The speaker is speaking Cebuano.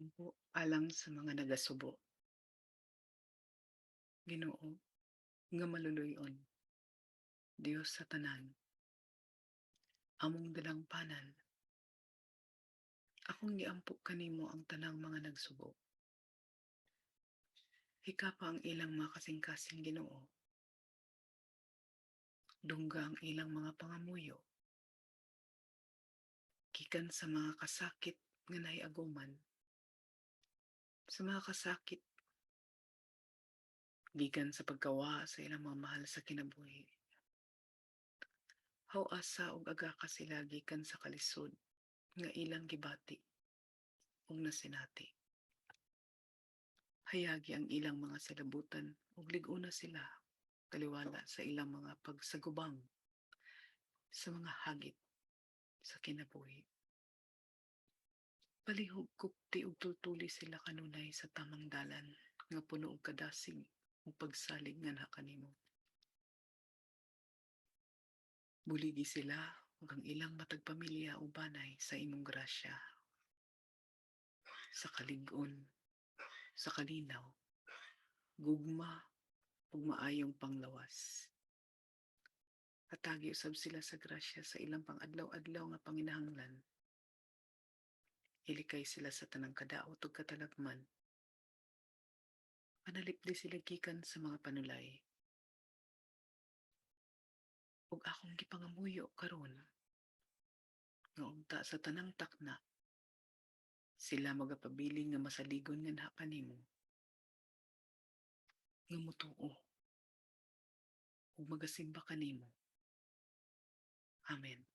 Pag-ampo alang sa mga nagasubo. Ginoo, nga maluluy-on, Dios sa tanan, among dalangpanan, akong giampo kanimo ang tanang mga nagsubo. Hikapa ang ilang mga kasing-kasing, Ginoo. Dungga ang ilang mga pangamuyo. Gikan sa mga kasakit nga nahiaguman, sa mga kasakit gikan sa pagkawa sa ilang mga mahal sa kinabuhi. Haw-asa ug agaka sila gikan sa kalisod nga ilang gibati ug nasinati. Hayagi ang ilang mga salabutan ug lig-ona sila taliwala sa ilang mga pagsagubang sa mga hagit sa kinabuhi. Palihog kupti ug tultuli sila kanunay sa tamang dalan nga puno og kadasig ug pagsalig nganha kanimo. Buligi sila ug ang ilang matag pamilya ug banay sa imong grasya, sa kalig-on, sa kalinaw, gugma ug maayong panglawas. Hatagi usab sila sa grasya sa ilang pang-adlaw-adlaw nga panginahanglan. Ilikay sila sa tanang kadaot ug katalagman. Panalipdi sila gikan sa mga panulay. Ug akong gipangamuyo karon nga unta sa tanang takna sila magapabilin nga masaligon nganha kanimo, nga motuo ug magasimba kanimo. Amen.